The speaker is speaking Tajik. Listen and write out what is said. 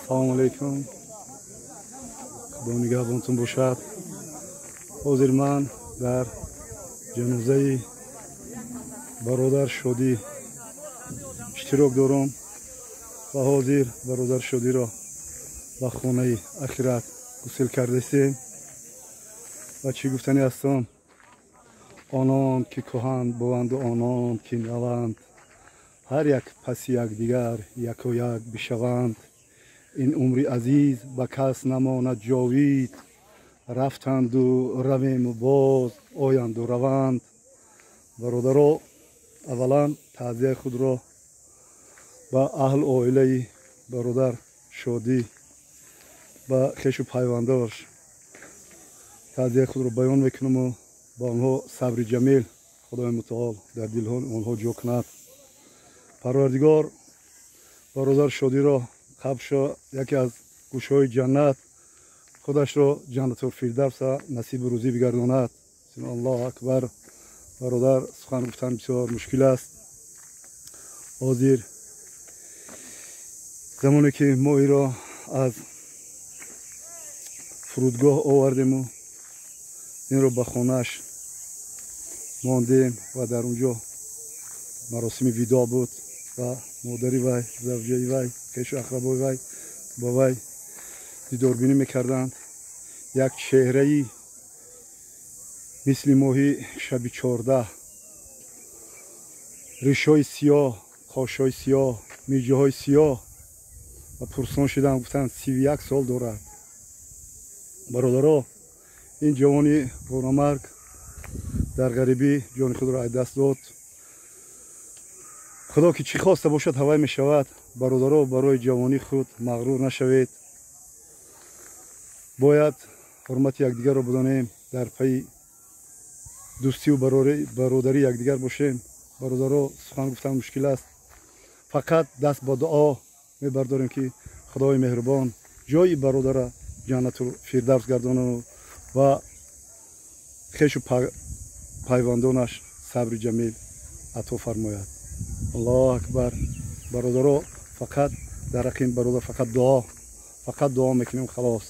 Салому алейкум, Худо нигаҳбонтон бошад. Ҳозир ман дар ҷанозаи бародар Шодӣ иштирок дорам ва ҳозир бародар Шодиро ба хонаи ахират гусел кардастем. Ва чӣ гуфтанӣ ҳастам? Онон ки кӯҳанд буванду онон ки наванд, ҳар як паси якдигар якояк бишаванд. Ин умри азиз ба кас намонад ҷовид, рафтанду равему боз оянду раванд. Бародаро, аввалан таъзияи худро ба аҳлу оилаи бародар Шодӣ, ба хешу пайвандош таъзияи худро баён мекунаму ба онҳо сабри ҷамил Худои мутаол дар дилҳои онҳо ҷо кунад. Парвардигор бародар Шодиро қабршо яке аз гӯшаҳои ҷаннат, худашро Ҷаннатул Фирдавса насибу рӯзӣ бигардонад. Аллоҳу акбар. Бародар, сухан гуфтан бисёр мушкил аст. Ҳозир замоне ки мо иро аз фурудгоҳ овардему инро ба хонааш мондем ва дар он ҷо маросими видоъ буд ва модари вай, завҷаи вай, хешу ақрабои вай ба вай дидорбинӣ мекарданд. Як чеҳраи мисли моҳи шаби 14, ришҳои сиёҳ, қошҳои сиёҳ, миҷаҳои сиёҳ. Ва пурсон шудам, гуфтанд, 31 сол дорад. Бародаро, ин ҷавони ғорамарг дар ғарибӣ ҷони худро аз даст дод. Худо ки чӣ хоста бошад, ҳавай мешавад. Бародаро, барои ҷавонии худ мағрур нашавед. Бояд ҳурмати якдигарро бидонем, дар пайи дӯстию бародарии якдигар бошем. Бародаро, сухан гуфтан мушкил аст. Фақат даст ба дуо мебардорем, ки Худои меҳрубон ҷои бародара Ҷаннату Фирдавс гардонаду ва хешу пайвандонаш сабри ҷамил ато фармояд. Аллоҳу акбар. Бародаро, фақат дар ҳаққи ин бародар фақат дуо, фақат дуо мекунем, халос.